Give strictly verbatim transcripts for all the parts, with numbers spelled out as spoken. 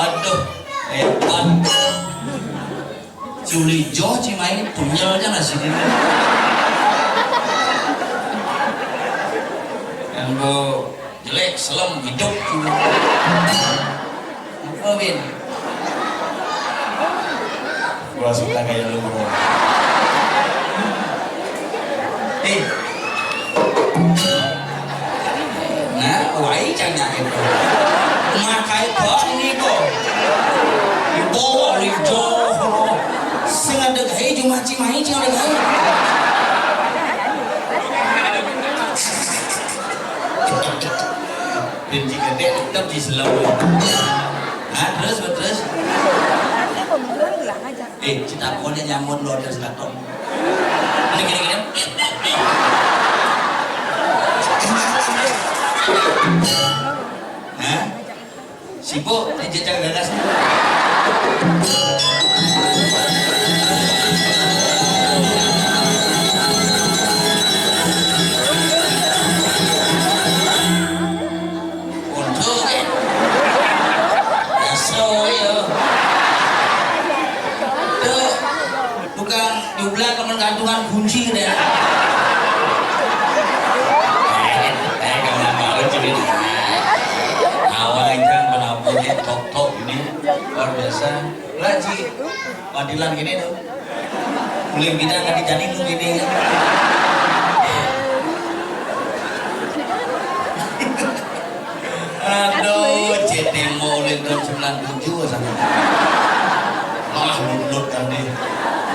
Aduh, hebat. Juli Jo Cimahi punya aja nasi ini. Yang jelek, selem, hidup. Apa, Win? Gua suka gaya lu, bro. Eh. Nah, wai cang nyain. Makai bok niko. Bawa lijo. Sing ada gaya cuma Cimahi, sing ada gaya. Benci gede tetap di selalu. Nah, terus, terus. Eh, cita kau dia nyamuk lo ada sekaton. Ini gini-gini. Hah? Sibuk, dia jaga gagas. Untung, eh. Biasa, ya. Tuh, tukang jublat teman gantungan kunci deh. Eh, eh, kamu mau cerita. Awal yang penabuhnya tok-tok ini luar biasa. Lah, Ji, padilan gini tuh. Ulin bidang kan dijadiin gini. Aduh, ceting mau ulin tahun sembilan tujuh sana. Malah lundut kan nih.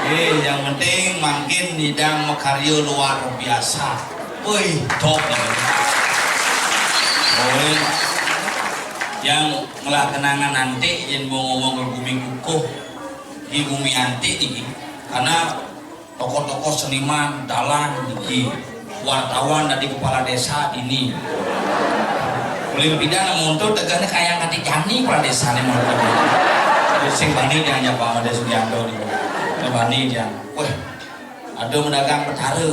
Eh, yang penting makin nyidang makarya luar biasa. Wih, top ini. Wih, yang ngelah kenangan nanti, yang mau ngomong ke gumi kukuh, di gumi antik ini, karena tokoh-tokoh seniman, dalang, niki, wartawan dari kepala desa ini. Ulin bidang muncul tegane kayak kati jani kepala desa ini muncul. Sing bani dia nyapa sama Desa Sugianto nih. Sing bani dia. Wah, ada mendagang petara.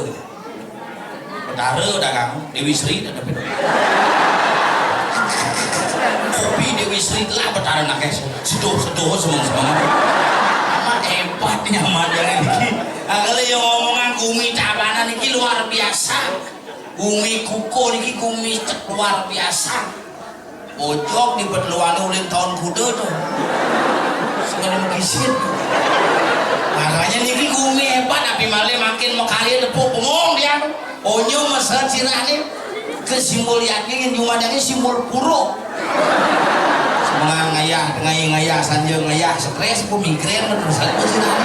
Petara dagang Dewi Sri ada beda. Kopi Dewi Sri telah petara nakes. Seduh-seduh semua-semua. Amat hebat nyaman yang ini. Nah, kalau yang omongan gumi Tabanan ini luar biasa. Gumi Kuko ini gumi luar biasa. Ojok di Beteluane ulin tahun kuda tuh. Sengaja mengkisit. Makanya niki gumi hebat, tapi malah makin makarya tepuk punggung dia. Onyo mesra sirah nih. Ke simbol yakin, cuma dari simbol puruk. Semangat ngayah, ngayah, ngayah, sanja ngayah, stres, ku migrain, terus aku sirah.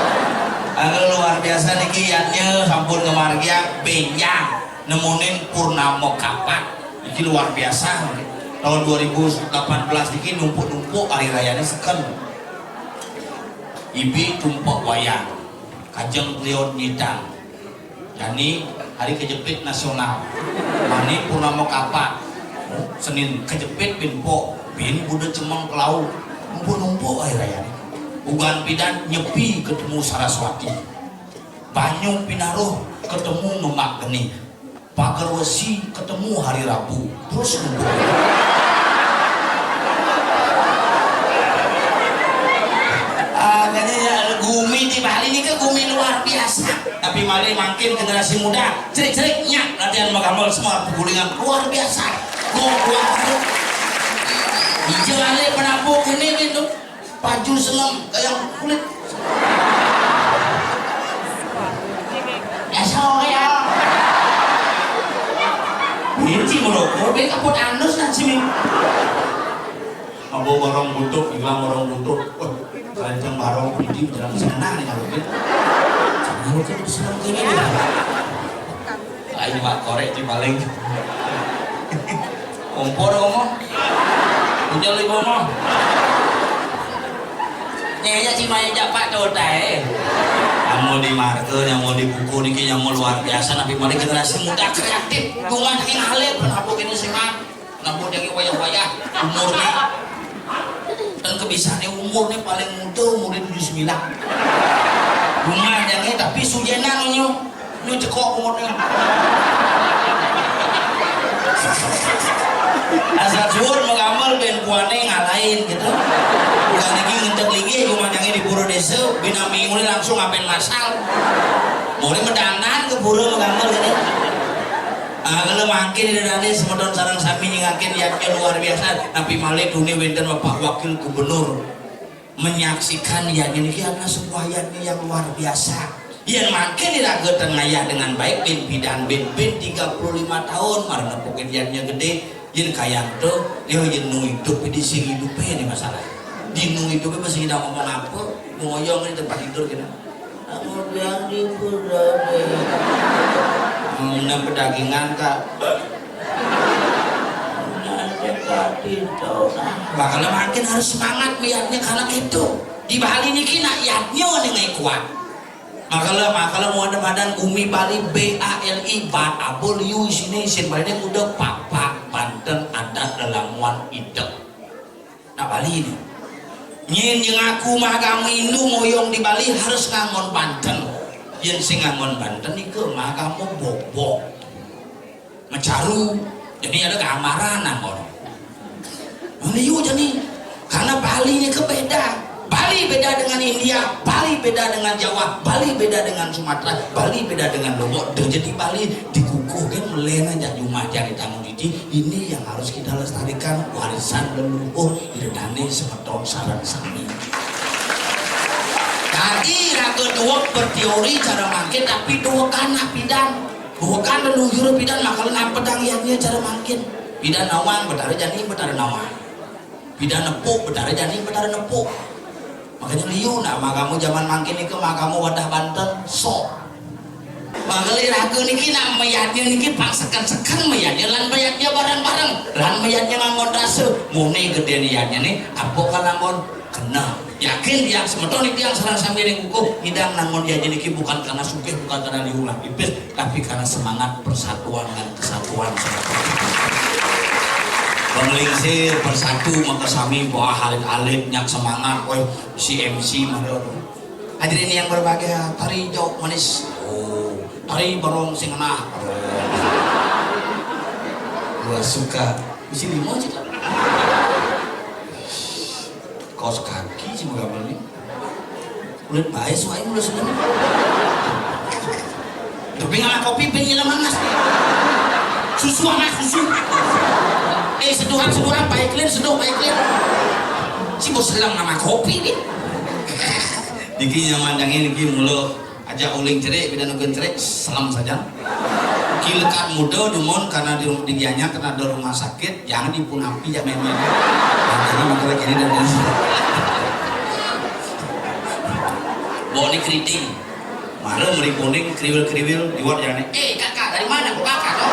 Angel luar biasa niki, yatnya sampun ngemargiang, benjang. Nemunin purnama kapat. Iki luar biasa. Tahun dua ribu delapan belas niki numpuk-numpuk hari rayane seken. Ibi tumpek wayang. Kajeng Leon nyidang. Jani hari kejepit nasional. Mani purnama kapat. Senin kejepit bin pok. Bin buda cemeng kelau. Numpuk-numpuk hari rayane. Ugan pidan Nyepi ketemu Saraswati. Banyu Pinaruh ketemu Ngemak Geni. Pager Wesi ketemu hari Rabu. Terus ngumpul. Ah, katanya ya, gumi di Bali ini ke gumi luar biasa. Tapi mari makin generasi muda, cerik-cerik nyak latihan magamel semua pergulingan luar biasa. Gua gua. Hijau alih penampung ini gitu. Baju seneng kayak kulit. Ya, so, ya. Ini merokok, dia kaput anus dan sini. Ambo barong butuh, bilang barong butuh. Wah, kenceng barong pidi, jalan senang nih kalau gitu. Kalau gitu senang gini deh. Lain mak korek di paling. Kompor ngomong. Punya lagi ngomong. Nyenya si main japak tuh teh. Yang mau di marga, yang mau di buku niki, yang mau luar biasa, tapi mulai generasi muda kreatif. Bunga niki ngalir, kenapa gini sih, Mak? Kenapa jadi wayah-wayah umurnya? Dan kebiasaannya umurnya paling muda, umurnya tujuh sembilan. Bunga yang tapi sujenan nyu. Ini cekok umurnya. Asal suwun mengamal ben kuane ngalahin gitu. Bukan Ésuk bina minggu ini langsung apel masal. Mulai medandan ke pura magamel ini. Ah, kalau mangkin ini tadi semeton sareng sami nyingakin yadnya luar biasa. Tapi malih tuni wénten Bapak Wakil Gubernur menyaksikan yadnya niki adalah sebuah yadnya yang luar biasa. Yén mangkin iraga ten ngayah dengan baik, bin pidan bin bin tiga puluh lima tahun, mara nepukin yadnya gedé, yén kayang to, ya yén nu idup di sing idup ini masalah. Di nu idup masih ngidang ngomong apa? Ngoyong di tempat tidur kita. Aku bilang di pura deh. Hmm, nang pedagingan, Kak. Nang tempat tidur. Makanya makin harus semangat melihatnya karena itu. Di Bali niki nak yadnya nih nggak kuat. Makanya, makanya mau ada badan Bumi Bali, B A L I, ba abul yu sini isin Bali ini udah papak banten adat lelamuan idep. Nah, Bali ini. Nyén yang aku magama Hindu ngoyong di Bali harus ngangon banten. Yén sing ngangon banten nika magama bobok. Mecaru. Jadi ada gambaran nang kono. Nah, liu jadi. Karena Bali ini ke beda. Bali beda dengan India, Bali beda dengan Jawa, Bali beda dengan Sumatera, Bali beda dengan Lombok. Deh, jadi Bali dikukuhkan melena jak jumah jadi tamu didi. Ini yang harus kita lestarikan, warisan leluhur, iredane semeton sareng sami. Tadi raga duwek berteori cara mangkin, tapi duwekan nak pidan. Duwekan leluhur pidan, makanya nampedang yadnya cara mangkin. Pidan nawang, Betara jani, Betara nawang. Pidan nepuk, Betara jani, Betara nepuk. Makanya liu nak, makamu zaman mangkin nika, makamu wadah banten, sok. Makanya raga niki nak mayadnya niki pang seken-seken mayadnya, lan mayadnya bareng-bareng, lan mayadnya ngangon rasa. Mune gedene yadnya nih, apa kalangon kena. Yakin tiang semeton niki tiang sareng sami ring kukuh, ngidang nangon yadnya niki bukan karena sugih, bukan karena liu lan pipis, tapi karena semangat persatuan dan kesatuan semeton. Penglingsir persatu maka sami, wah, alit-alit nyak semangat, weh, si M C mah. Hadirin yang berbahagia, tari jawuk manis. Oh, tari barong sing ngenah. Oh. Gua suka. Bisi lima aja, Kak. Kaos kaki sih mau gambar nih. Kulit bae suai mulai seneng. Tapi nggak kopi pin nyela mangas. Susu anak susu. Eh, seduhan seduhan baik lin, seduh baik lin. Si bos selang nama kopi nih. Niki yang mandangin niki mulu. Aja uling cerik, bida nukeun cerik, selam saja. Ki lekat muda, dumun karena di, di dianya karena ada rumah sakit, jangan dipunapi, jangan main-main. Makanya makin lagi ini dan ini. Boni keriting, mara meri kuning, kriwil-kriwil, liwat jalan. Eh, kakak, dari mana kok kakak, kok?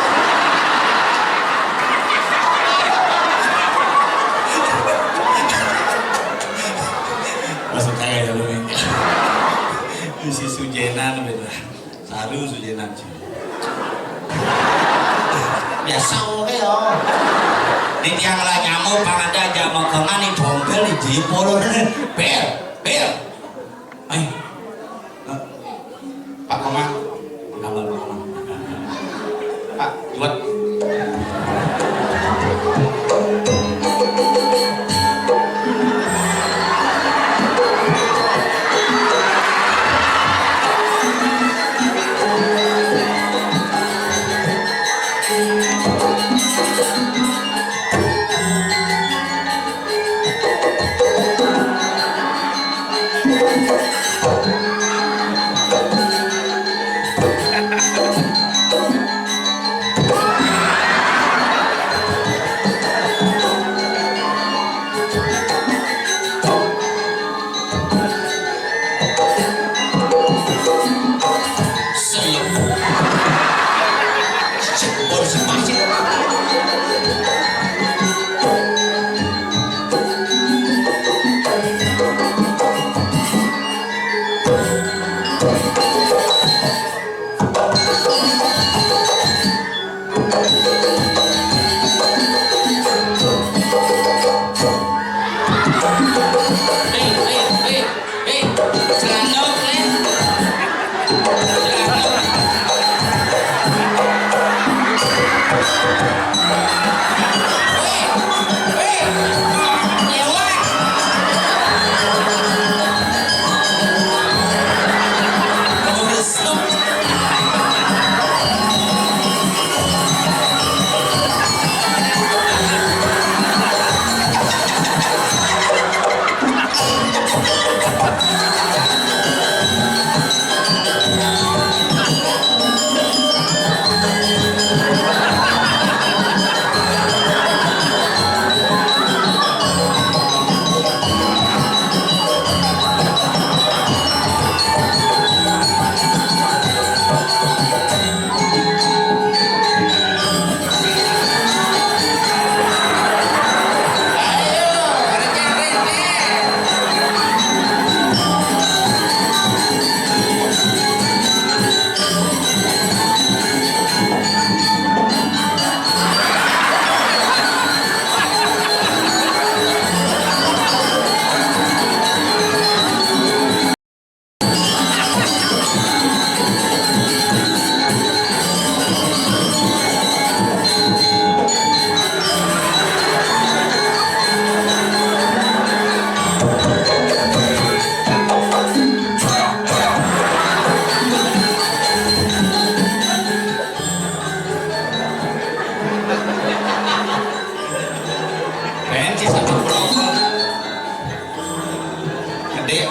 Masuk kaya ya, lu, nih. Si Sujenan, beda. Saru sujenan, sih. Biasa oke ya. Di tiang lah nyamuk, pang ada aja makangan, di dompel, di jipul. Bel, bel. Eh. Pak Komang. Gambar Pak Komang. Pak, buat.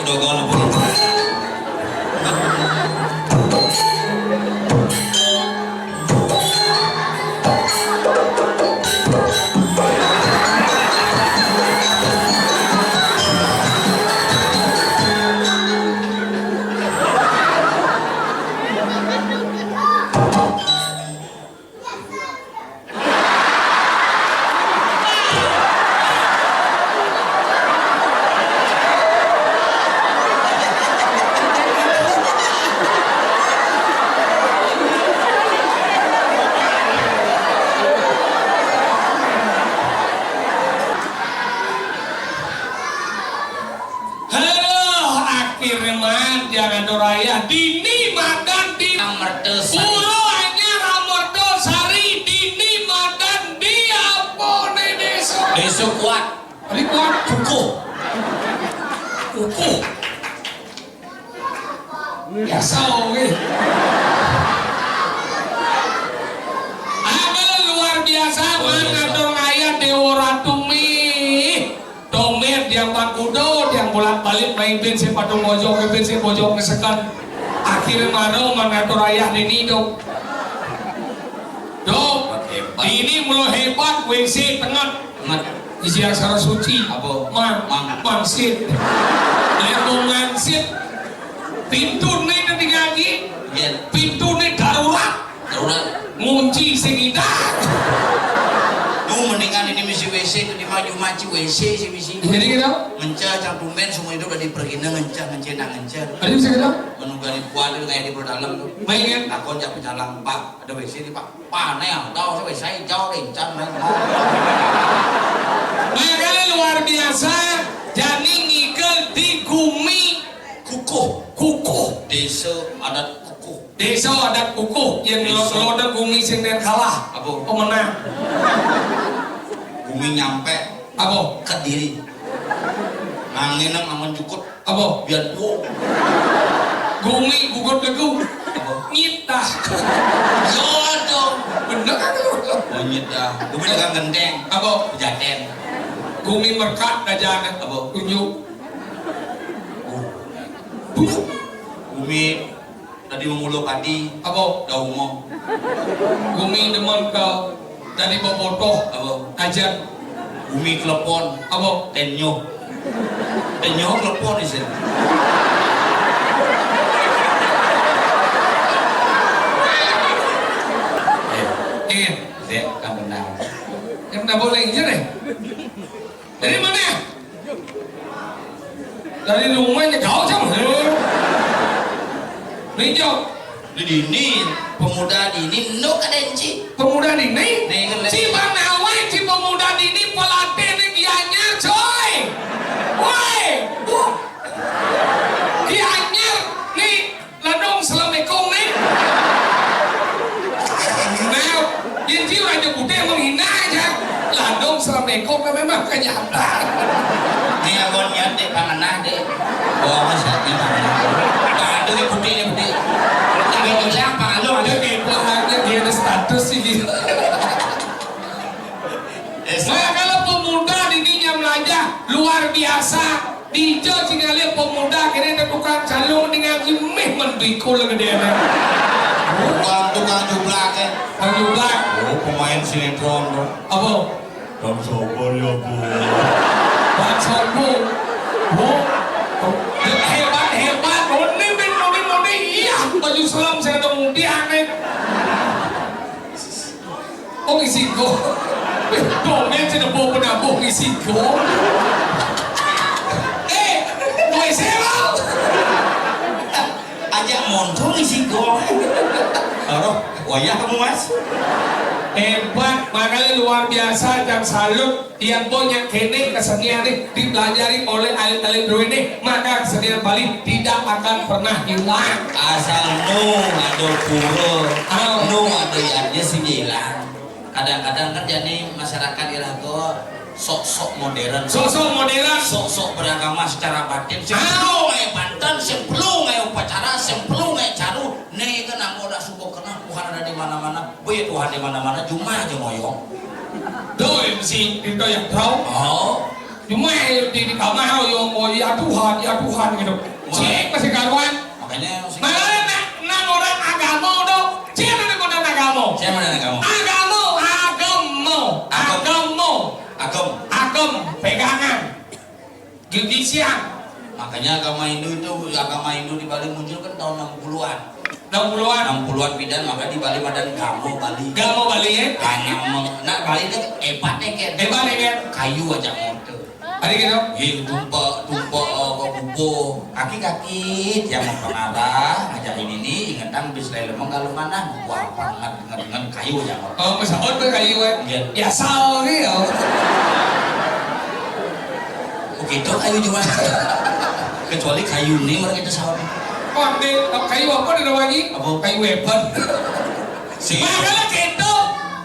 Dogon pun. Heuh, akhirnya mah jangan dorayah dini madan di Merteusan. Pulau Anyar Merteusan dini madan di apa nih desa? Desa Kuat. Tadi Kuat. Kukuh. Kukuh. Biasa oke. Angel luar biasa, mana dorayah Dewa Ratu mih. Domer yang pakudo, yang bolak-balik main bin si patung bojok, bin si bojok ngesekan. Akhirnya maro mana dorayah dini dong. Dong, ini mulai hebat, W C tengah. Mat. Isi aksara suci. Apa? Mang. Mang. Mangsit. Lek mau ngangsit, pintu nih udah diganti. Iya. Pintu nih darurat. Darurat. Ngunci sing idak. Nu mendingan ini misi W C itu di maju maci W C sih misi. Jadi gitu? Ngenca cang tumben semua itu udah dipergina ngenca ngenca nak ngenca. Ada bisa gitu? Menugari kuat itu kayak di perut dalam tuh. Baik ya? Takon jak pecalang, "Pak, ada W C di Pak?" Panel, tahu saya saya jauh deh, can main mau. Makanya luar biasa, jani ngigel di gumi Kukuh. Kukuh. Desa adat Kukuh. Desa adat Kukuh, yang lo Desa. Lo dan gumi sing den kalah. Apa? Pemenang. Gumi nyampe Apa? Kediri. Nangin nang aman jukut. Apa? Biar dua. Gumi gugut legu. Apa? Nyitah. Yo dong. Bener kan lu? Oh, nyitah. Gumi dagang genteng. Apa? Pejaten. Gumi merkat gajahnya. Apa? Tunjuk. Oh. Tunjuk. Gumi tadi memulung padi. Apa? Daumo. Gumi demen ke tadi bobotoh. Apa? Ajan. Gumi telepon. Apa? Tenyo. Tenyo telepon di sini. Eh, Iya. Dek, kamu nang. Yang nggak boleh injil ya? Dari mana? Dari rumahnya jauh jauh. Ninjo. Di dini, pemuda dini, no kadenci. Pemuda dini? Nih, kan, si Bang Nawe, si pemuda dini pelatih nih Gianyar, coy. Woi, uh. Gianyar nih, ladong selama ekong nih. Nah, yang jiwa aja budaya menghina aja. Ladong selama ekong kan memang kenyataan. Ini abon nyate pangenah deh. Bawa mas hati pangenah. Nah, itu nih putih nih putih. Tapi bilang pangan lo ada. Dia kepo aja, dia ada status sih dia. Nah, kalau pemuda dini nya melajah luar biasa. Dijo tinggalin pemuda kini ada tukang calung dengan imih mendikul gedenya. Tukang, tukang jublak, eh. Tukang jublak. Oh, pemain sinetron, bro. Apa? Bang Sobol ya, Bu. Bang Sobol. Bu. Hebat, hebat. Oni bin, oni, oni. Iya, baju selam saya ada mudian, eh. Oh, ngisi gol. Domen cenah bawa penabuh ngisi gol. Eh, W C, Bang. Aja montor ngisi gol. Aduh, wayah kamu, Mas. Hebat, makanya luar biasa dan salut. Yang punya kene kesenian nih dipelajari oleh alit-alit dulu ini, maka kesenian Bali tidak akan pernah hilang. Asal nu ada pura, Ah. Nu ada yadnya sing hilang. Kadang-kadang kan jadi masyarakat ilah tuh sok-sok modern. Sok-sok modern. Sok-sok beragama secara batin. Sing Ah. Perlu ngai banten, sing perlu ngai upacara, sing perlu ngai caru. Nih kan aku udah subuh kena Tuhan ada di mana-mana. Boy Tuhan di mana-mana, cuma aja ngoyong. Tuh, M C itu yang tahu. Oh. Cuma di, di kamar, yo, oh, ya Tuhan, ya Tuhan, gitu. Cik, masih karuan. Makanya sih. Malah nak, nak orang agama, dong. Cik, mana orang agama? Siapa mana agama? Agama, agama, Agama. Agama. Agama, pegangan. Gigi siang. Makanya agama Hindu itu, agama Hindu di Bali muncul kan tahun enam puluhan. Enam puluhan. Enam puluhan pidan, maka di Bali madan gamo Bali. Gamo Bali, ya? Hanya meng-, nah, Bali itu hebatnya, kan? Hebatnya, kan? Kayu aja motor. Ada gitu? Iya, tumpek, tumpek, eh, ke bubuh. Kaki-kaki, tiang pengarah, ngajakin ini, ingetan bis lain lemeng kalau mana, buah apa, ngat, ngat, ngat, kayu aja motor. Oh, pesawat ke kayu, ya? Iya. Ya, sal, gitu. Begitu kayu juga. Kecuali kayu ini, mereka itu sal. Oh, deh, kayu apa nih namanya? Apa? Kayu weapon. Si. Makanya gitu,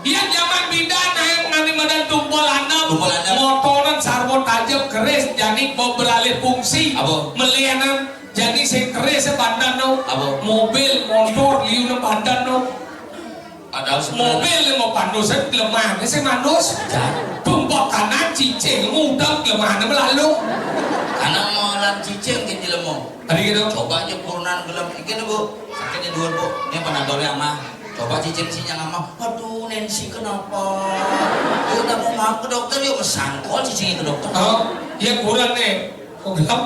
ya zaman pindah naik nanti madan tumpul anem, Tumpul anem. Motoran sarwo tajem keris, jadi mau beralih fungsi. Apa? Melianan, jadi sing keris bandan no. Apa? Mobil, motor, liu no bandan no. Padahal sebenarnya mobil yang mau pandusan, kelemahannya sih manus. Tumpok kanan, cicing, ngudang, kelemahannya melalung. Karena mau lan cicing, gitu, lemo. Tadi gitu. Coba aja kurunan gelem. Iki nih, Bu. Sakitnya dua, Bu. Ini panadolnya ama. Coba cicing sih yang ama. Aduh, Nancy kenapa? Dia udah mau maaf ke dokter, yuk mesangkol cicing ke dokter. Oh, ya kurang nih. Kok gelap?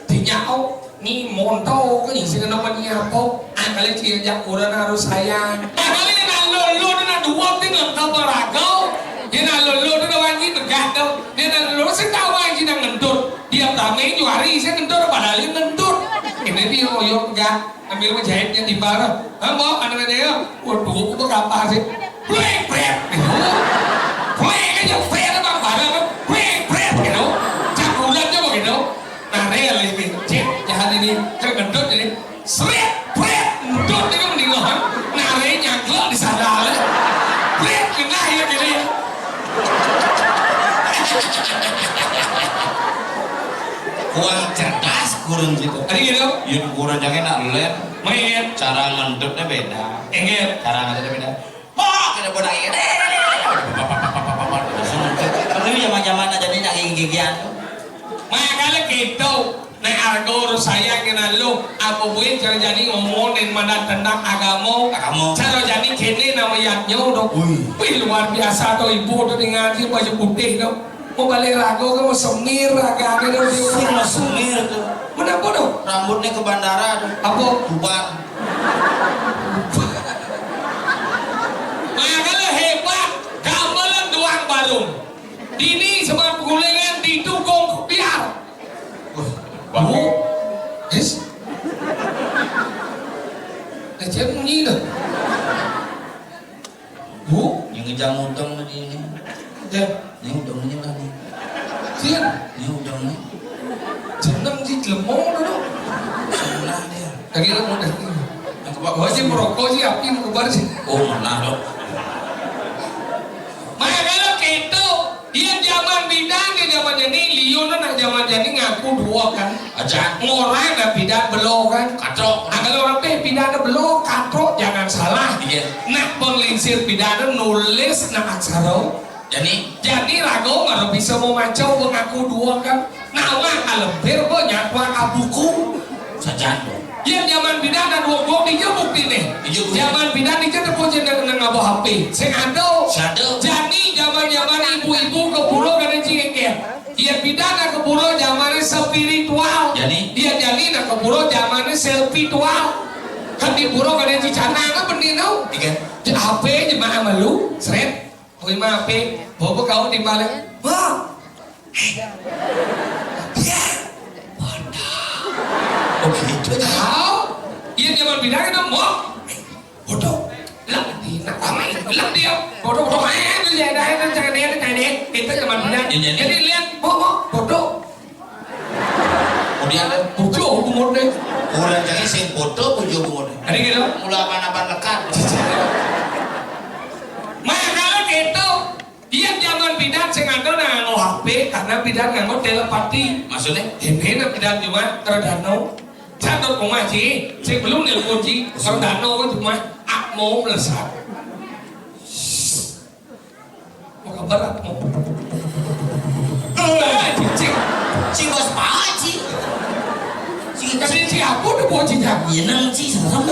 Dinyao. Ni monto ke ni sih nama ni apa? Ah, kali cik jak kurang harus sayang. Ah, kali nak lo, lo tu nak dua ting lengkap beragau. Dia nak lo, lo tu nak wangi tegak tu. Dia nak lo sih tahu aja nak ngentut. Dia pertama ini hari saya ngentut, padahal dia ngentut. Ini dia oyok enggak. Ambil menjahitnya timbal. Ha, mau anak dia. Waduh, aku berapa sih? Plek, plek. Plek aja, plek apa, apa, apa. Plek, plek, gitu. Cakulan aja begitu. Nah, real ini. Cek, jahat ini. Kan ngentut ini. Seret, plek. Ngentut ini mending loh. Nah, real nyangklok di sana. Plek, kena ya, gini. Kurang cerdas, kurang gitu. Tadi gitu. Yun kurang jangan nak lem. Main. Cara ngentutnya beda. Enggak. Cara ngentutnya beda. Wah, kena bodak ini. Langsung ngentut. Kalau zaman-zaman aja nih nak gigi-gigian. Makanya gitu. Nek argo harus sayang kena lo. Apa buin cara jadi ngomongin mana tentang agama. Agama. Cara jadi kene nama yatnyo dong. Wih. Wih, luar biasa tuh ibu tuh ngaji baju putih tuh. Mau balik rago ke mau semir ragane dong. Semir, semir tuh. Kenapa dong? Rambutnya ke bandara tuh. Apa? Bubar. Makanya hebat, gamelan doang baru. Dini sama pegulingan didukung biar. Wah, Bu, es. Kecil munyi dah. Bu, yang ngejang udang tadi ini. Ya. Ini udangnya lah nih. Sih. Ini udangnya. Jeneng si jelemo dulu. Senang dia. Lagi lu mau dah. Yang kebak. Oh, si merokok sih, api mau kebar sih. Oh, nah, dok. Makanya lo gitu. Iya, zaman bidan, di zaman ini, liun nak zaman jadi ngaku dua kan. Aja. Ngorang nak bidan belo kan. Katrok. Nah, kalau orang teh bidan belo, katrok, jangan salah. Iya. Nak penglingsir bidan nulis nak aksara. Jadi? Jadi rago baru bisa mau macau mengaku dua kan. Nama kalempir bo nyatwa kabuku. Sajan. Ya zaman bidan dan wong-wong dia bukti nih. Iya, Bu. Zaman bidan dia tepuk jeneng nang ngabo H P. Sing ada. Sing ada. Jadi zaman-zaman ibu-ibu ke pura kada cingkir. Ya bidan nak ke pura zamannya spiritual. Jadi? Dia jadi nak ke pura zamannya selfie tual. Kan di pura kada cicana kan benih no. Iya. H P jemaah malu, seret. Oke, maaf, Pi. Bapak kau di mana? Wah. Iya. Waduh. Oh, gitu. Tahu? Iya, zaman bidan itu, mau. Bodoh. Lah, di nak ramai. Lah, dia. Bodoh, bodoh. Eh, itu ya, dah, itu jangan dia, itu jangan dia. Itu zaman bidan. Iya, iya. Jadi, lihat, mau, mau. Bodoh. Kemudian, pucuk bungut deh. Orang jadi sing foto pucuk bungut. Tadi gitu. Mula apa-apa lekat. Makanya gitu. Iya zaman bidan sing ada nganggo H P karena bidan nganggo telepati. Maksudnya? Ini nak bidan cuma karo dano. Satu rumah sih, sing belum nelpon sih, karo dano cuma akmo melesat. Mau kabar apa? Eh, cici Ci bos paci. Ci kita Ci, ci apa tu buat ci jam? Yenang ci serem.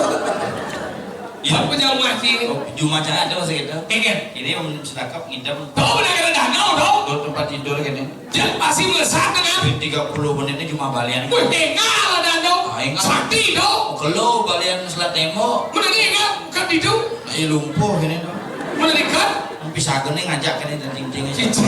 Iya. Apa jam masih? Oh, Jumat cara ada masih gitu. Ingat. Ini yang sedekap ngidam. Tahu nak kena danau tu? Tuh tempat tidur gini. Dia pasti melesat kan? Di tiga puluh menit ini cuma balian. Wih, tinggal danau. Ah, ingat. Sakti tu. Kalau balian selat tembok. Mana dia ingat? Kan tidur. Ayo lumpuh gini tu. Mana dia kan? Tapi sagene ngajak kene dan ting-ting aja. Cici.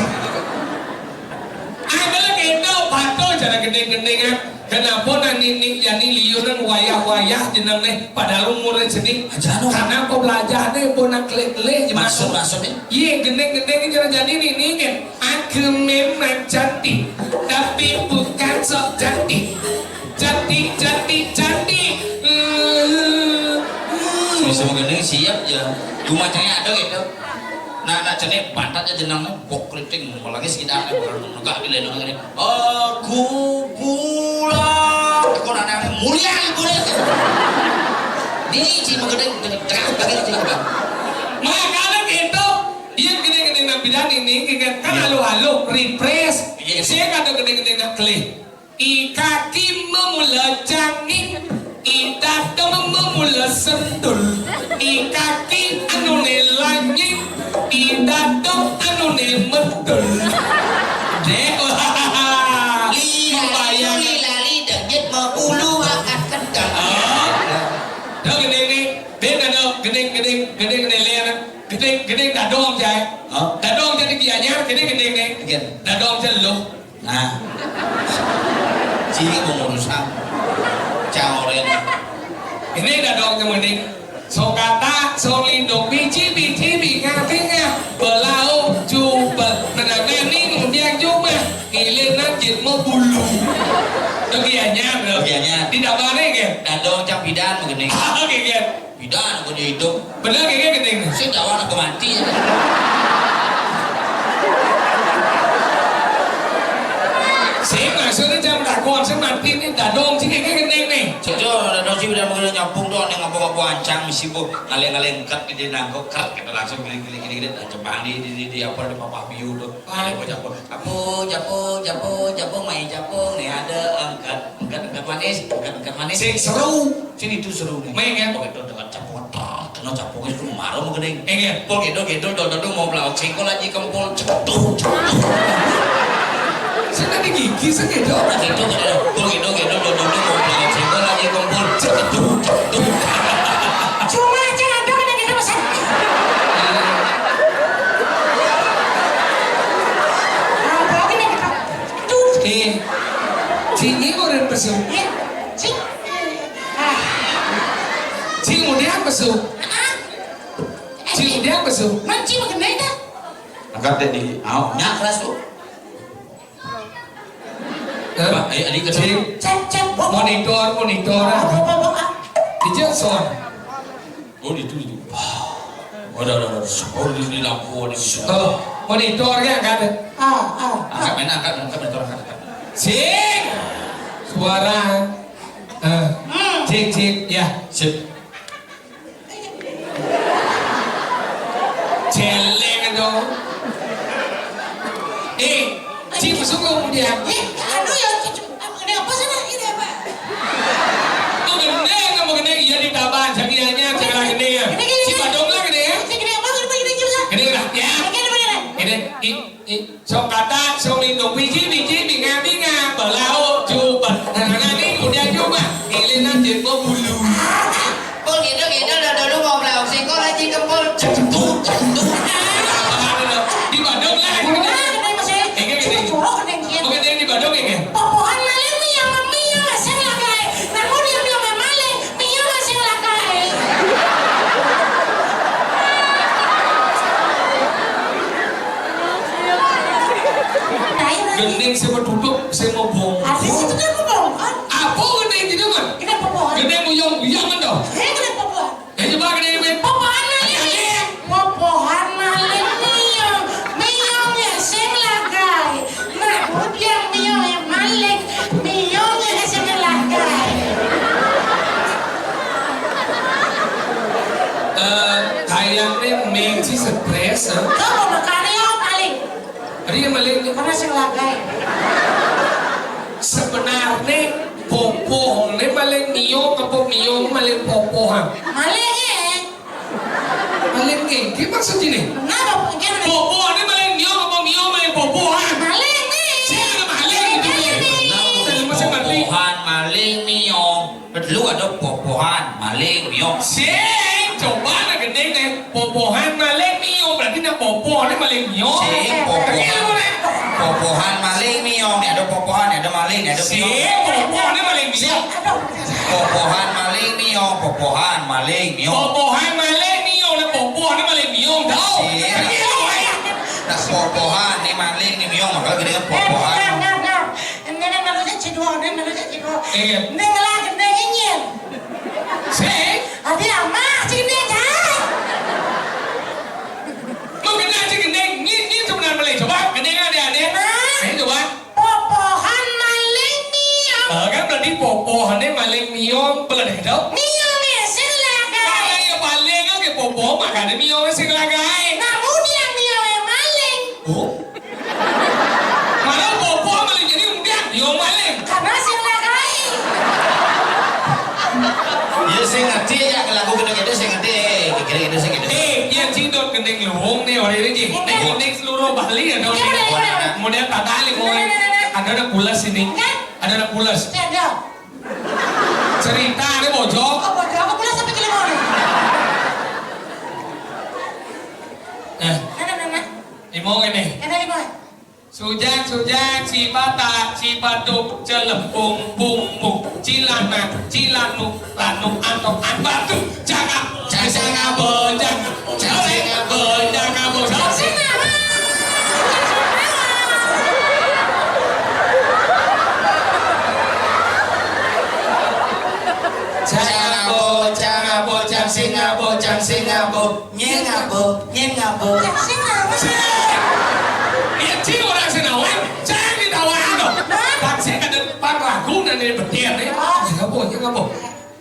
Ada kena patuh cara gending-gendingan. Kenapa nang nini yani liunan wayah-wayah jeneng nih padahal umurnya seni. Aja anu. Karena apa belajarnya pun nak klik-klik. Maksud, maksudnya? Iya, gending-gending ini cara jadi nini kan. Aku memang cantik, tapi bukan sok cantik. Cantik, cantik, cantik. Hmm. Bisa gending siap ya. Cuma cengek ada gitu. Nah, nak cengek pantatnya jenengnya bok keriting, apalagi sekitar negak di lendong ini. Aku pulang. Aku anak mulia, mulia. Ini cing menggedeng dengan terang begini cing. Makanya gitu, iya gede-gede nak bidan ini, kan halu-halu, refresh. Iya. Saya kata gede-gede nak kelih. I kaki memula canging, i datum memula sentul, i kaki anune lanying, i datum anune metul. Dek, wah, lila, membayang. Lila, lila, dejit mau bulu akan kendang. Oh. Dah gede ni, dia ada gede, gede, gede, gede, gede, gede, gede, dadong cai. Hah? Dadong jadi gianyar, gede, gede, gede. Iya. Dadong jadi lu. Nah. Cing pengurusan. Caoren. Ini dadong temening. Sokata, solindung, biji-biji, binga-binga, belau, jubel, menangani, ngudiang jumah, ngilir najit, mau bulu. Bagiannya, bro. Bagiannya. Tidak bareng, ya? Dadong, cang bidan, begini. Oke, ya. Bidan aku jadi hidup. Bener kayak gini. Sing kawan aku mati. Sing maksudnya jam dakwah sing mati ini dadong sing kayak gini nih. Cocok, dadong sih udah mengenai nyampung doang, yang ngapa-ngapa ancang misi bu ngaleng-ngaleng ket gitu nangkok ket gitu langsung gini gini gini gini jepang di di di, di apa di papah biu tuh. Ada bocah apa? Capung, capung, capung, capung, main capung nih ada angkat, angkat, angkat manis, angkat, angkat manis. Sing seru, sini tuh seru nih. Main kan? Oke, tuh dengan capung, tar, kena capung itu marah mau gede. Iya. Pol gitu, gitu, tuh, tuh, tuh, mau pelawak singkol aja kempul, ceketuk, ceketuk. Sing tadi gigi segitu. Gitu, gitu, pol gitu, gitu, tuh, tuh, tuh, mau pelawak singkol aja kempul, ceketuk, ceketuk. Cuma aja ada kan yang kita pesan. Apa lagi nih kita? Tuh. Eh, sini orang pesu. Iya, sing. Ah. Cing udah pesu. Ah. Cing udah pesu. Man, cing magenai dah. Angkat deh di, au, nyak keras tuh. Eh, Pak, ayo, adik, cing. Cek, cek, bok. Monitor, monitor. Bok, bok, bok, ah. Di Jackson. Oh, di itu, di itu. Wah. Waduh, waduh, waduh. Oh, di, di lampu, di situ. Oh, monitornya angkat. Ah, ah. Angkat, main angkat, angkat, monitor angkat, angkat. Cik. Suara. Eh, hmm. Cik, cik, ya. Sip. Celeng dong. Eh, cik, masuk ke kemudian. Eh, aduh ya, cik, cik. Ada apa sana? Ini apa? Mau gendeng, mau gendeng, iya di taban, sakiannya, segala gendeng ya. Ini gini, si gini. Badong lah gendeng ya. Ini gini, apa, apa, ini gini, Pak? Gendeng lah, ya. Ini gini, gini, gini. Ini, i, i, sok kata, sok lindung, biji, biji, binga, binga, belau, jubel. Nah, nah, ini udah jubel. Ilinan jenggo bulu. Pul gitu, gitu, udah dulu mau belau. Singkong lagi kempul. Cetuk, cetuk. Di Badung lah. Ini gini. Oke, gini. Oke, ini di Badung ini. Popohan maling miyong, miyong sing lakai. Namun yang miyong maling, miyong sing lakai. Gending sing mau duduk, sing mau bongkok. Artis itu kan mau bongkok. Apa gending gitu kan? Kita popohan. Gending muyong, muyong kan dong? Eh, kita popohan. Ya, coba gini, Win. Popohan maling. Iya. Popohan maling miyong. Miyong ya sing lakai. Nah, udah miyong ya maling. Miyong ya sing lakai. Eh, kayaknya Ming sih stres, ha? Kau mau makan ya, maling? Ada yang maling? Mana sing lakai? Né popohané maling miong apa miong maling popohan? Maling, é. Maling kéngkén maksud ini? Napa kéngkén? Popohané maling miong apa miong maling popohan? Maling, é. Sing ada maling itu, é. Tadi masih mati. Popohan, maling, miong. Perlu ada popohan, maling, miong. Sing, coba nak gending né. Popohan maling miong, berarti nak popohané maling miong. Sing, popohan. Popohan maling miong, né ada popohan, né ada maling, né ada miong. Sing, popohané maling miong. Popohan maling miong, popohan maling miong. Popohan maling miong, né popohané maling miong, tau. Sing. Nah, popohan né maling né miong, maka gedé popohan. Nah, nah, nah. Ini manusia cedua, ini manusia cedua. Iya. Ini ngelah gending nyén. Sing. Adi amah cing gending, Cang. Mau gending cing gending, nyén, nyén sebenarnya maling. Coba, gending ada, ada. Hah? Sing, coba. Popohan maling miong. Ah, kan berarti popohané maling miong, belah deh, tau? Miong, é, sing lagai. Kalau ya paling, oké, popohan makané miong, sing lagai. Namun yang miong, é, maling. Oh. Malah popohan maling jadi undian, yo maling. Karena sing lagai. Ya, sing ngerti ya, lagu gitu-gitu, sing ngerti. Kira-kira gitu, sing gitu. Eh, ya, Cing Dot gending luung né, orang ini, Cing. Ini gending seluruh Bali ya, dong. Iya, iya, iya. Model tatali, boy. Ada anak pules ini. Enggak. Ada anak pules. Iya, ada. Cerita, ada bojog. Oh, bojog. Aku pules sampai Cilegon. Nah. Mana, mana? Imong ini. Ada, Imong. Sujang, sujang, cibatak, cibatuk, celepung, pung, pung, cilanak, cilanuk, lanuk, antok, anbatu, cangap, cangabo, cangap, cangabo, cangabo, cangabo. Cangabo, cangabo, cang sing ngabo, cang sing ngabo. Nyén ngabo, nyén ngabo. Cang sing ngabo. Sing. Iya, Cing orang Senawan, Cang di Tawaan loh. Hah? Bang, saya kadang pang lagu dan dari betir nih. Oh. Nyén ngabo, nyén ngabo.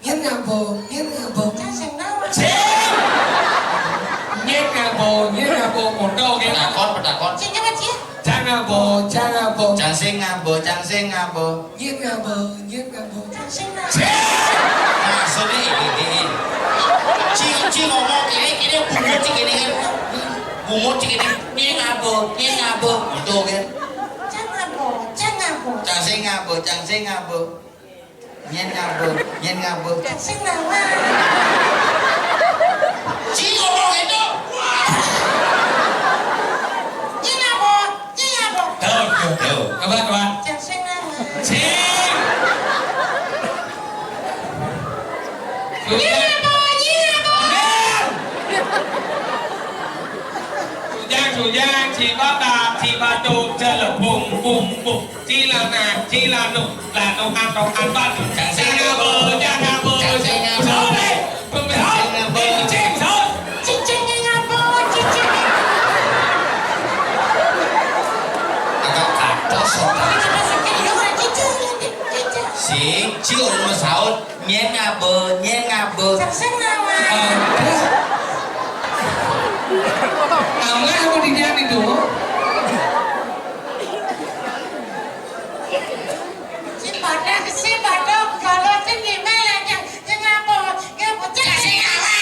Nyén ngabo, nyén ngabo. Cang sing ngabo. Sing. Nyén ngabo, nyén ngabo, mondo, nyén. Petakon, petakon. Sing ngabo, Cing. Cang ngabo, cang ngabo. Cang sing ngabo, cang sing ngabo. Nyén ngabo, nyén ngabo. Cang sing ngabo. Sing. Maksudnya ini, ini. Ci, ci ngomong ini, ini bungut ci ini kan. Bungut ci ini. Nyén ngabo, nyén ngabo. Gitu kan. Cang ngabo, cang ngabo. Cang sing ngabo, cang sing ngabo. Nyén ngabo, nyén ngabo. Cang sing ngabo. Ci ngomong itu. Nyén ngabo, nyén ngabo. Tuh, tuh, tuh. Coba, coba. Cang sing ngabo. Sing. Nyén ngabo, nyén ngabo. Bener. Sujang, sujang, cibatak, cibatuk, celepung, pung, pung. Cilanak, cilanuk, lanuk, antok, anbatu. Cang sing ngabo, cang ngabo. Cang sing ngabo. Besaut, eh. Besaut. Cing, besaut. Cicing ngabo, cicing. Agak katos, otak. Kenapa sih? Iya, orang cicing, cicing. Sing, ci orang masaut. Nyén ngabo, nyén ngabo. Cang sing ngabo. Aduh. Amah apa di dia itu? Si pada, si pada, kalau sing gimana, nyén ngabo, nyén ngabo, cang sing ngabo.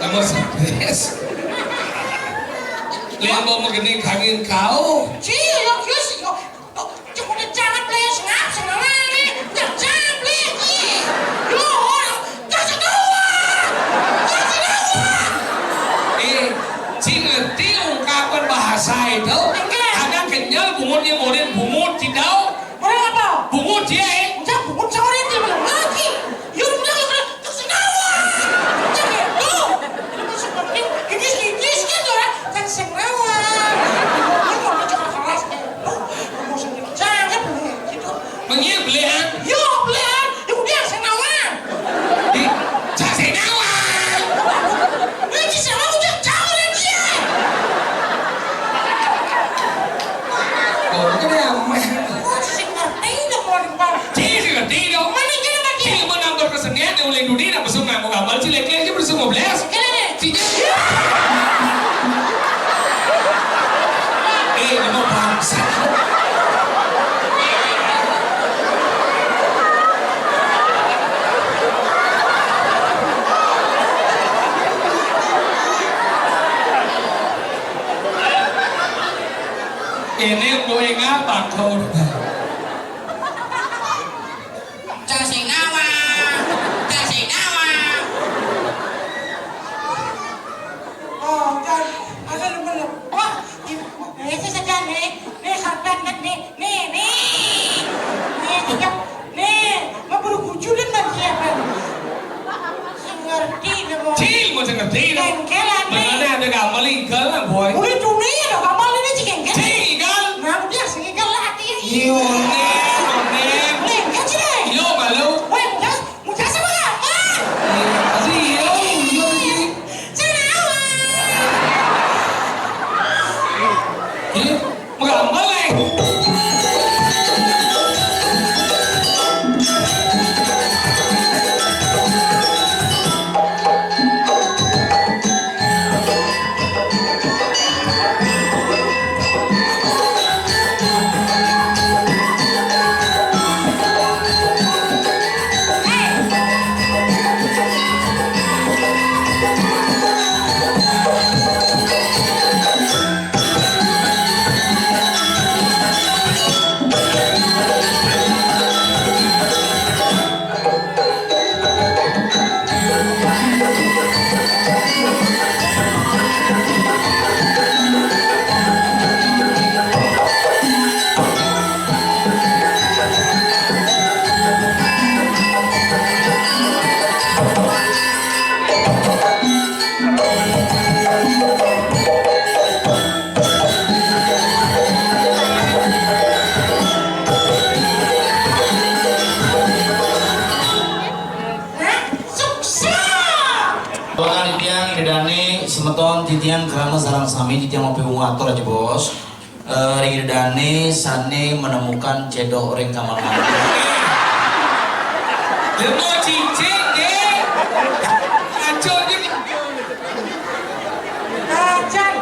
Kamu stres. Lihat mau menggini kangin kau. Ci, lo kius, yo. Cuma udah jangan beli sengap, sengap, nih. Jangan beli, nih. Lo orang, kasih tahu. Kasih tahu. Eh, Cing ngerti ungkapan bahasa itu. Enggak. Ada kenyal, bungut dia, model bungut, tidak. Orang apa? Bungut dia, eh. Enggak, bungut sore dia bilang lagi. Yunda, Yunda, terus kenapa? Enggak, tuh. Ini masuk penting. Ini, ini, ini, kan, orang kan sengawa. Kan mau cakap keras, eh. Tuh, mau sendiri. Jangan, gitu. Mengyik belian. Yo, belian. Ya udah, sengawa. Di, cak sengawa. Ini sengawa udah jauh dari dia. Oh, ini kan yang main. Oh, sing ngerti dong, mau di kepala. Ci sing ngerti dong. Mana yang kena kaki? Ci menang berkesenian, yang oleh dunia, nak besung nganggo gambar, ci lek-lek aja besung ngobles. Kena nih. Ci, ci. Takut. Cang sing nawang, cang sing nawang. Oh, kan, ada temen. Wah, ini saya saja nih. Nih, karpet nih, nih, nih, nih. Nih, cocok. Nih, mau buru kucu dan bagi apa? Sing ngerti deh, Boy. Cil, mau sing ngerti deh. Kengkelan nih. Mana ada gamal igal lah, Boy. Udah dunia ada gamal ini sih kengkelan. Cil, igal. Nah, dia sing igal lah hati ya. Iya, onem, onem. Lengket sih deh. Iya, malu. Weh, mudah, mudah sama gamal. Iya, iya, iya. Sing awal. Iya. Mengambal, eh. Hah? Sukses! Bahkan titiang Ida Dane, semeton titiang krama sareng sami titiang mapi wong atur aja, Bos. Eh, ring Ida Dane sane menemukan cedok ring kamar mandi. Lha mau cicing, nggih. Kacau, nggih. Kacau.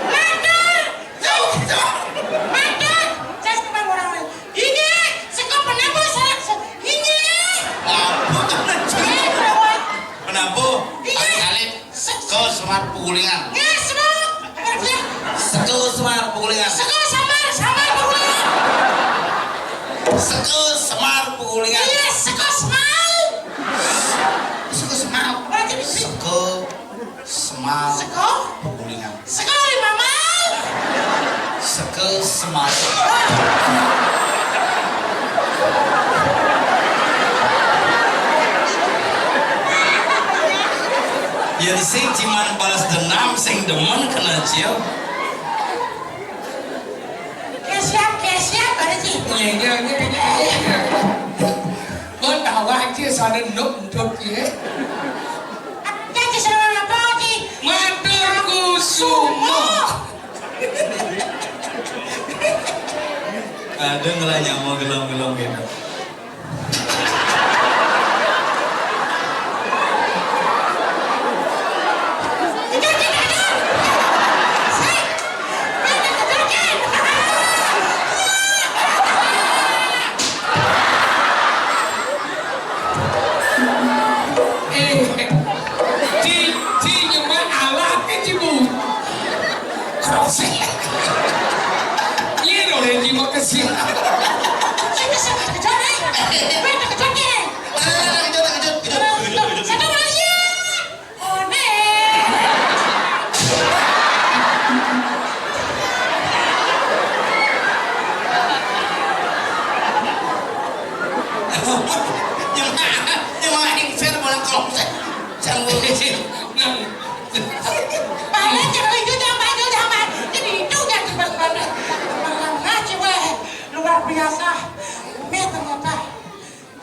Matur! Matur! Jas teman orang lain. Inggih, saka penabuh sarak se-, inggih. Apa to, Cing? Eh, Pak. Penabuh? Inggih. Alit-alit. Saka Semar Pegulingan. Nggih, semar. Apa dia? Saka Semar Pegulingan. Saka Samar, Samar Pegulingan. Saka Semar Pegulingan. Iya, saka Semar. Saka Semar. Apa aja bisa? Saka Semar. Saka? Pegulingan. Saka lima mal. Saka Semar. Yen sing ciman balas dendam, sing demen kena cium. Kesiap, kesiap, bareng sih. Nggih, nggih, nggih, nggih. Kok tawa aja sana nuk nduk ya. Apa sih, seneng apa sih? Matur kusumo. Aduh, ngelah nyamuk gelong-gelong gitu. Eh, ci, ci nyemak alat ke ci bu. Krosek. Iya dong, yang ci mau kesini. Saya kesini, kejar, eh. Gue udah kejar, eh. Kejut, kejut, kejut, kejut, kejut. Satu lagi. One. Nyemah, nyemah, yang fair malah kalau saya, saya mau. Balik, jangan itu, jangan balik, jangan balik. Jadi itu yang dibuat, ngaji, weh. Luar biasa. Umi ternyata.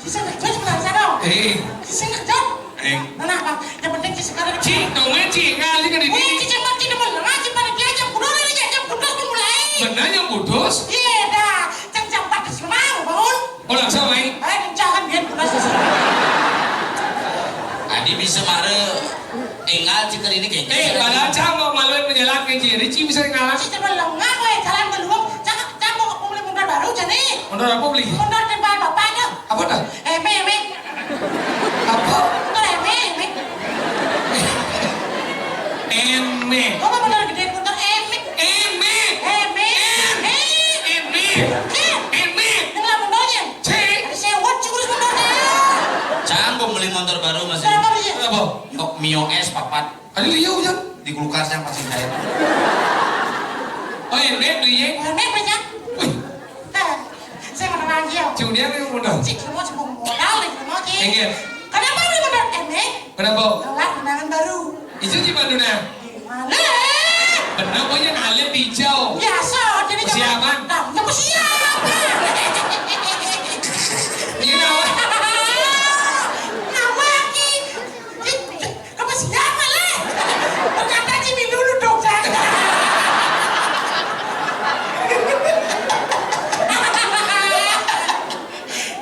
Ci sing kerja sebelah sana. Eh. Ci sing kerja. Eh. Nah, nah, Bang, yang penting ci sekarang. Ci, dongeng ci, ngalih ke dini. Wih, ci cuma ci demen ngaji pada dia jam kudu lagi, jam kudu aku mulai. Bener yang putus? Iya, dah. Jam, jam empat semua, bangun. Oh, langsung, eh? Eh, jangan biar putus. Adi bisa marah. Engal ci ke dini, kayak. Eh, padahal cang mau maluin menjalan ke ci. Ci bisa ngalah. Ci cuma lengah, weh, jalan belum. Cang, cang mau, mau beli motor baru, jadi. Motor apa beli? Motor tempat bapaknya. Apa dah? Eme, eme. Apa? Motor eme, eme. Eme. Gua mah motor gede, motor eme. Mio es papat. Aduh, iya, iya. Di kulkas yang pasti saya. Oh, ini beli ya? Ini beli ya? Wih. Eh, saya mau nanya. Cuma dia yang mau modal. Cik, cuma cuma modal nih, cuma cik. Enggak. Kenapa beli modal ini? Kenapa? Telah kenangan baru. Itu di mana? Mana? Benar, pokoknya alit hijau. Biasa, jadi siapa? Nah, siapa? Ini nama? Nama ki. Apa siapa, Le? Ternyata Jimmy dulu dong, saya.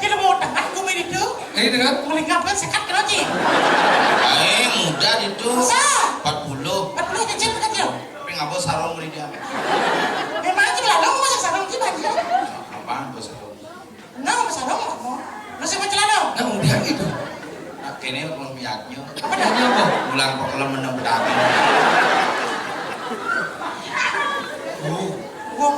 Kita mau tengah, gue main itu. Eh, itu kan? Mau lingkap kan sekat kan, Ci? Eh, muda itu. Sa? Empat puluh. Empat puluh kecil, kecil. Tapi nggak bawa sarung beli dia. Memang aja lah, lo mau masuk sarung gimana? Apaan bawa sarung? Nah, masa dong, mau. Lu sih mau celana? Nah, udah gitu. Nah, kene urung miaknya. Apa dah? Ini apa? Ulang kok lem menang berarti. Oh. Wong.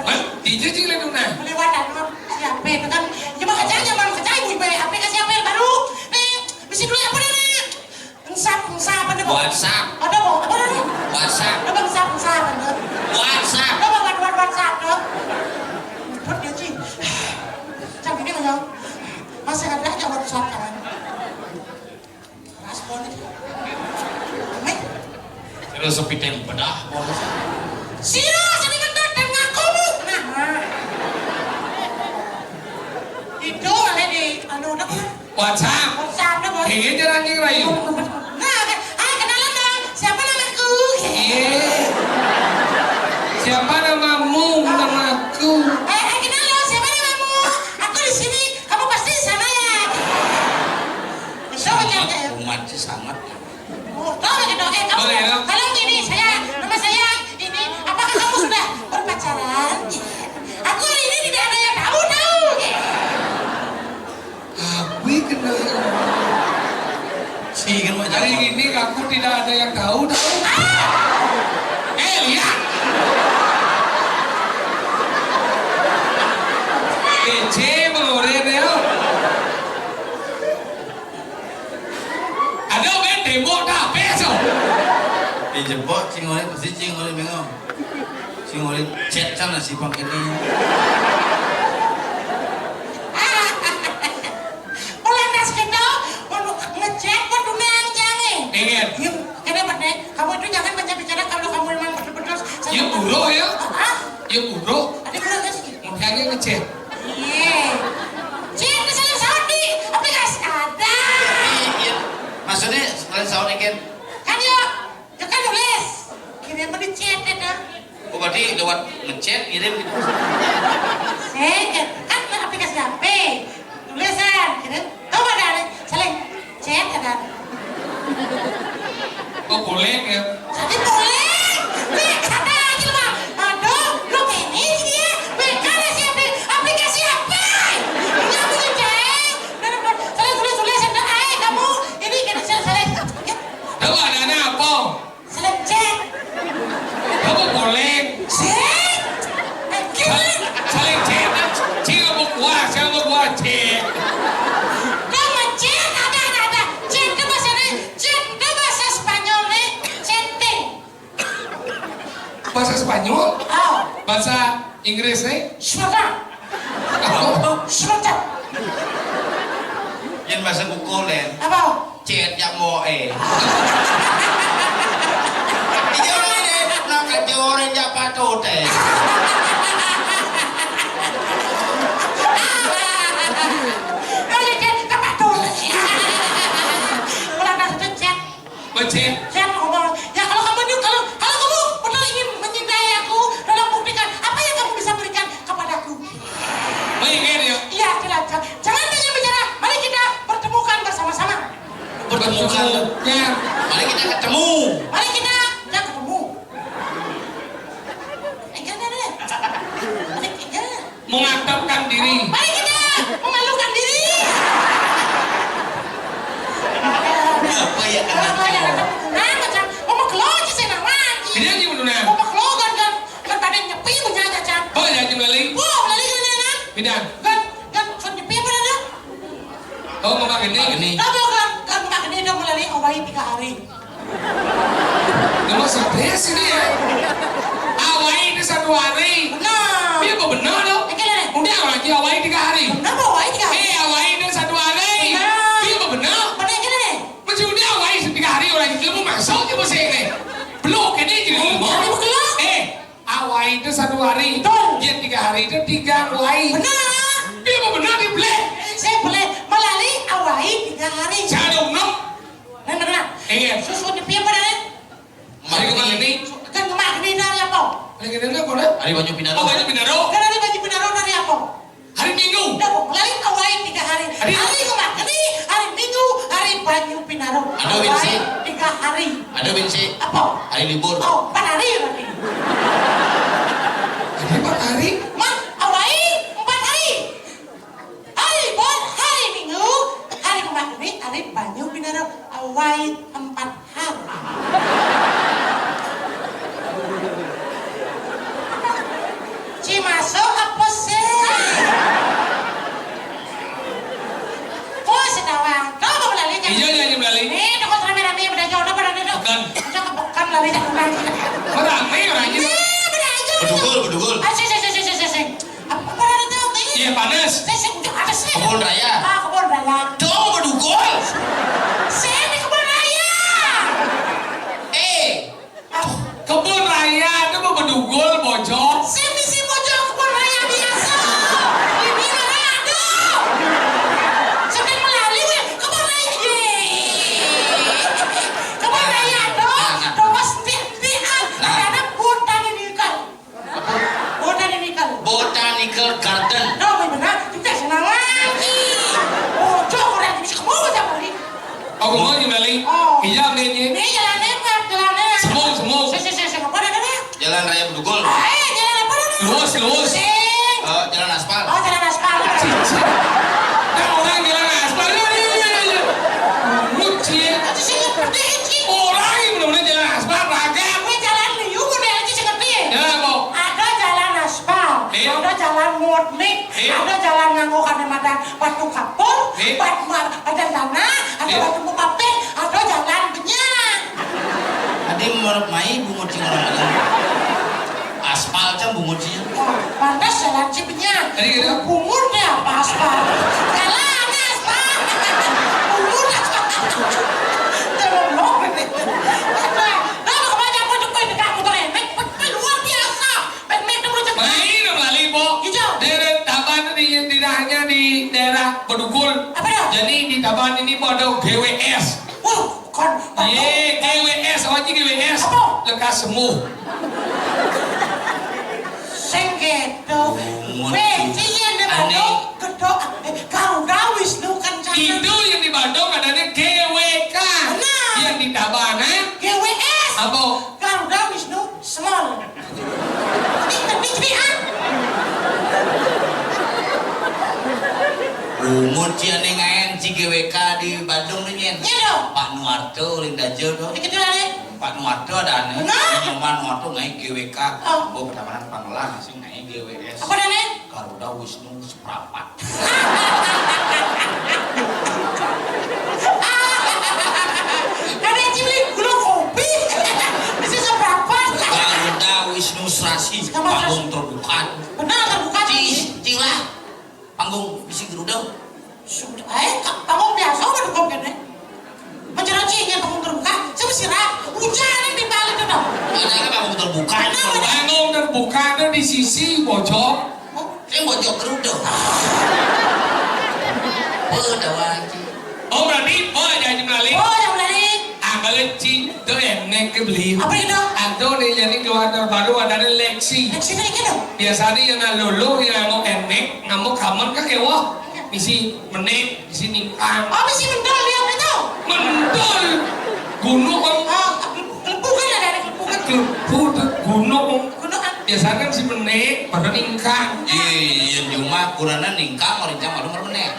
Hah? Dijajing lah dong, nah. Kelewatan, Bang. Siapa itu kan? Ya, makanya jangan percaya ibu ibu H P kasih apa yang baru. Nih, bisi dulu apa nih, Nek? Ensap, ensap, ada, Bang? WhatsApp. Ada, Bang? Apa namanya? WhatsApp. Ada, Bang, ensap, ensap, ada. WhatsApp. Ada, Bang, ada, ada WhatsApp, ada. Ribet dia, Ci. Cang, ini, Bang. Masih ada aja WhatsApp, kan? Keras banget. Nih. Terus sepi tem bedah, Bang. Sira, sini bentar, dan ngaku, Bu. Nah, nah. Itu, malah di, anu, udah, kan? WhatsApp. WhatsApp dah, Bos. Iya, jarang yang rayu. Nah, kan, hai, kenalan dong. Siapa namaku? Iya. Siapa namamu? Namaku. Eh, hai, kenal dong. Siapa namamu? Aku di sini. Kamu pasti di sana ya? Bisa baca ya? Umat sih sangat. Oh, tahu gitu. Eh, kamu, boleh, ya? Kalau gini, saya, nama saya ini, apakah kamu sudah berpacaran? Aku hari ini tidak ada yang tahu, tahu. Abi kenal. Si kan mau hari ini aku tidak ada yang tahu, tahu. Eh, lihat. Kece mengoren ya. Ada oke tembok tak apa so? Dijebok, cing oleh, pasti cing oleh bengong. Sing oleh chat sana si Bang ini. Polantas kita, waduh, ngechat, waduh, nang jange. Ingat. Iya, kenapa, Nek? Kamu itu jangan banyak bicara kalau kamu memang betul-betul sayang. Iya, buruk ya. Hah? Iya, buruk. Ada buruk, guys? Makanya ngechat. Iya. Chat ke salah saudi, aplikasi ada. Iya, iya. Maksudnya, sekalian saudi kan? Kan ya, ya kan nulis. Kirim di chat itu. Oh, berarti lewat ngechat, ngirim gitu. Saya kan aplikasi H P. Tulisan, kirim. Tahu ada, ada. Saling chat ada. Oh, boleh ya? Jadi boleh. Nih, kata aja, Bang. Aduh, lu kayak ini sih ya. Mereka ada siapa? Aplikasi apa? Ini aku ngecek. Udah, udah, udah. Saling tulis, tulis, ada, "Hai, kamu." Ini kita saling, saling. Ya. Tahu ada apa? Saling chat. Kamu boleh. Chat? Eh, gimana? Saling chat. Cing apa kuah, cing apa kuah, chat. Kamu chat, ada, ada, ada. Chat itu bahasa, chat itu bahasa Spanyol, nih. Chatting. Bahasa Spanyol? Oh. Bahasa Inggris, nih? Sudah. Apa? Sudah. Yang bahasa kukulen. Apa? Chat yang mau, eh. Iya, ini nak kacorin ya patut, eh. Kalau chat, tak patut. Kalau tak chat, chat. Chat ngomong. Ya, kalau kamu ini, kalau, kalau kamu betul ingin menyintai aku, tolong buktikan apa yang kamu bisa berikan kepadaku. Baik, ya. Iya, jelas. Jangan banyak bicara. Mari kita pertemukan bersama-sama. Pertemukan. Pertemukan. Mari kita ketemu. Mari kita, kita ketemu. Eh, jangan deh. Mari kita. Mengadapkan diri. Mari kita memalukan diri. Apa ya? Apa ya? Nah, macam, mau keluar sih, saya nggak mati. Jadi, gimana? Mau keluar kan, kan, kan badan nyepi punya aja, Cang. Oh, ya, jumlah lagi. Wah, lagi kan, kan? Pindah. Kan, kan, kan nyepi apa dah? Oh, mau makan ini? Makan ini. Tahu kan, kan makan ini dong, lali. Awahi tiga hari. Nama stres ini ya? Awahi itu satu hari. Benar. Iya, apa benar dong? Oke, deh. Udah lagi awahi tiga hari. Kenapa awahi tiga hari? Eh, awahi itu satu hari. Benar. Iya, apa benar? Benar, oke, deh. Masih udah awahi tiga hari orang itu mau masuk ke musim ini. Belum, ini jadi belum. Tapi belum. Eh, awahi itu satu hari. Betul. Dia tiga hari itu tiga awahi. Benar. Dia mau benar di belek. Saya boleh melalui awahi tiga hari. Saya ada unok. Nah, nah, nah. Iya. Susu di piye pada, Ren? Hari kemarin ini. Kan kemarin ini hari apa? Hari kemarin apa, Ren? Hari Banyu Pinaro. Oh, Banyu Pinaro. Kan hari Banyu Pinaro hari apa? Hari Minggu. Udah, mau melalui awahi tiga hari. Hari Hari kemarin ini hari Minggu, hari Banyu Pinaro. Ada, Win, sih. Awahi tiga hari. Ada, Win, sih. Apa? Hari libur. Oh, empat hari berarti. Hari empat hari? Mat, awahi empat hari. Hari libur, hari Minggu, hari kemarin ini hari Banyu Pinaro. Awahi empat hari. Ci masuk apa sih? Oh, sedawang. Kau mau melalui, jangan. Iya, iya, iya, melalui. Nih, toko rame-rame, udah jauh, udah pada, udah. Bukan. Udah kepekan, lari, jangan lari. Kok rame orangnya? Iya, pada aja. Bedugul, bedugul. Ah, sih, sih, sih, sih, sih, sih. Apa, apa ada tahu, nih? Iya, panas. Sih, sih, udah ada sih. Kebun raya. Ah, kebun raya. Dong, bedugul. Sih, di kebun raya. Eh, kebun raya itu mau bedugul, bojong. Saya misi bojong kebun raya biasa. Ini mana ada? Sampai melalui, weh, kebun raya. Ye. Kebun raya ada. Nah, nah. Toko senti-sentian. Nah. Ada botanical. Botanical. Botanical garden. Nah, benar. Kita senang lagi. Bojong orang bisa kemana, Bali? Oh, kemana, Bali? Oh. Iya, ini. Ini jalannya, Pak, jalannya. Semua, semua. Sih, sih, sih, sih. Apa namanya? Jalan Raya Bedugul. Ah, eh, jalan apa namanya? Luas, luas. Sing. Eh, jalan aspal. Oh, jalan aspal. Nah, orang jalan aspal. Iya, iya, iya, iya. Muci. Itu sih ngerti, Ci. Orang yang benar-benar jalan aspal, raga. Gue jalan liu, gue aja sih ngerti. Jalan apa? Ada jalan aspal, iya, ada jalan murni, iya, ada jalan nganggo kacamata batu kapur, iya, bat-, ma-, badan tanah, ada, iya, batu mukapir, ada jalan benyang. Tadi menurut Mai bungut sih orang ada. Aspal cang bungut sih. Wah, pantas jalan sih benyang. Tadi gitu. Bungut deh apa aspal? Jalan aspal. Bungut aspal. Tolong dong. Nah, nah, kebanyakan tuh gue dekat motor enek, luar biasa. Enek tuh motor. Main kembali, Bo. Hijau. Daerah Taban di, tidak hanya di daerah Bedugul. Apa ya? Jadi di Taban ini, Bo, ada G W S. Wah, kon. Ye, G W S, apa sih G W S? Apa? Lekas sembuh. Sing gitu. Weh, sing yang ada gedok, eh, Garuda Wisnu Kencana. Itu yang di Bandung adanya G W K. Benar. Yang di Tabanan G W S. Apa? Garuda Wisnu Small. Ini, ini, ini, ah. Bungut sih aneh ngaen si G W K di Bandung nih, Nyen. Iya dong. Pak Nuarto, Linda Jo dong. Dikit dulu, nih. Pak Nuarto ada aneh. Nah. Nyoman Nuarto ngaen G W K. Oh. Bawa pertamanan Pangelang, sih ngaen G W S. Apa dah, nih? Garuda Wisnu Suprapat. Ada cili gula kopi. Bisa seberapa? Garuda Wisnu Serasi, panggung terbuka. Benar, terbuka. Ci-, cilah, panggung bisi gerudang. Sudah, eh, ka-, panggung biasa mah dukung kene. Menjeroci nya panggung terbuka, coba sirah, hujan di balik itu dong. Ini kan panggung terbuka. Panggung terbuka itu di sisi pojok. Sing bojok geruduk. Beuh, dawa, anjing. Oh, berarti, oh, ada Haji Malik. Oh, ada Malik. Ah, kalau Ci, itu enek ke beli. Apa itu? Atau nih, jadi keluar terbaru ada Lexi. Lexi itu gitu? Biasanya yang nggak lulu, yang mau enek, nggak mau kamen, kan kayak, wah, misi menek, misi ningkang. Oh, misi mental dia apa itu? Mental. Gunung, Bang. Oh, kelepukan ada, ada kelepukan. Kelepukan, gunung. Gunung apa? Biasanya kan si menek, pada ningkang. Iya, iya, cuma kurana ningkang, orang jam malu menek.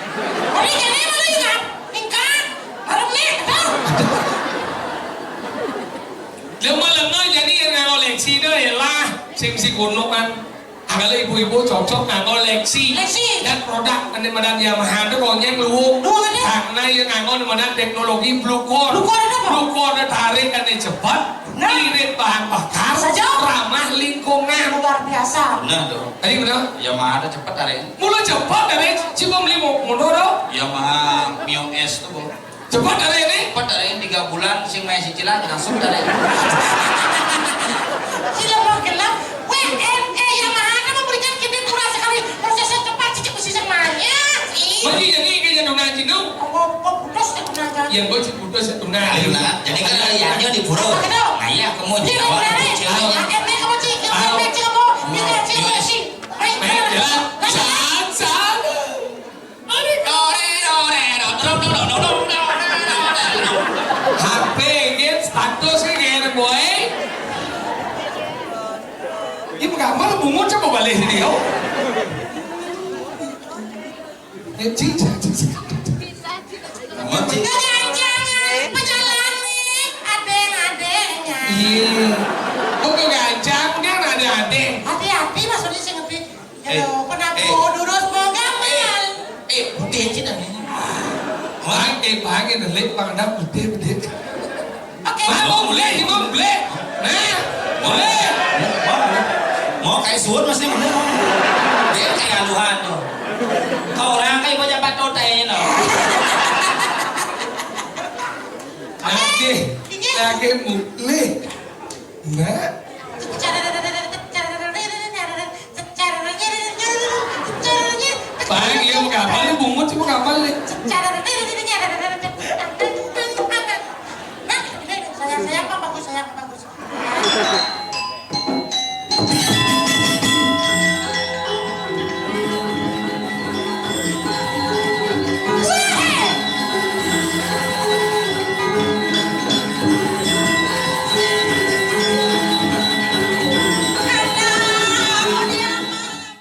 Oh, ini jadi apa lagi, kan? Ningkang, menek, tuh. Lemah-lemah jadi yang ngoleksi itu ialah sing si gunung kan. Kalau ibu-ibu cocok nganggo Lexi. Lexi. Dan produk ané madan Yamaha to konyang luwung. Luwung ané? Karena yang nganggo madan teknologi blue core. Blue core ané apa? Blue core tarik ané cepet, nah, irit bahan bakar, saja, ramah lingkungan. Luar biasa. Bener tuh. Tadi bener? Yamaha to cepet tarik. Mula cepet tarik, cuma beli mo-, motor to. Yamaha Mio S tuh. Cepet tarik ini? Cepet tarik, tiga bulan, sing main cicilan, langsung tarik. Sila mau gelap, W N E Yamaha kan memberikan kita murah sekali, prosesnya cepat, cicip besi semuanya. Ih. Bagi jadi kayak tuna cinu. Apa, apa putus ya tuna aja? Yang gue sih putus ya tuna. Ayo, nah, jadi kan hari ini di pura. Apa gitu? Nah, iya, kamu jadi jawab, tarik. Cil. Ayo. Akhirnya kamu cicip, cicip, cicip, kamu, dia cicip, cicip. Baik, baik, jalan. Baik. San, san. H P gén status gén boy. Ini gambar bungut coba balik ini kau. Eh, cing, cing, cing, cing. Apa, cing? Jangan-jangan pejalan nih, adeng-adengnya. Iya. Kok kegancang, kan ada adeng. Hati-hati maksudnya sih ngerti. Eh, aduh, kenapa eh, durus mau gamal? Eh, eh, putih aja dah. Bang, eh, bang, ini lek, bang, ada putih, putih. Oke. Bang, mau boleh, ini mau boleh. Nah, boleh. Mau, mau, mau kayak suut masih boleh. Dia kayak aluhan tuh. Kau orang kayak bocah patut aja, no. Lagi, lagi mulih. Nah. Bang, iya, mau kapal nih, bungut sih, mau kapal nih. Sayang, sayang, Bang, bagus, sayang, Bang.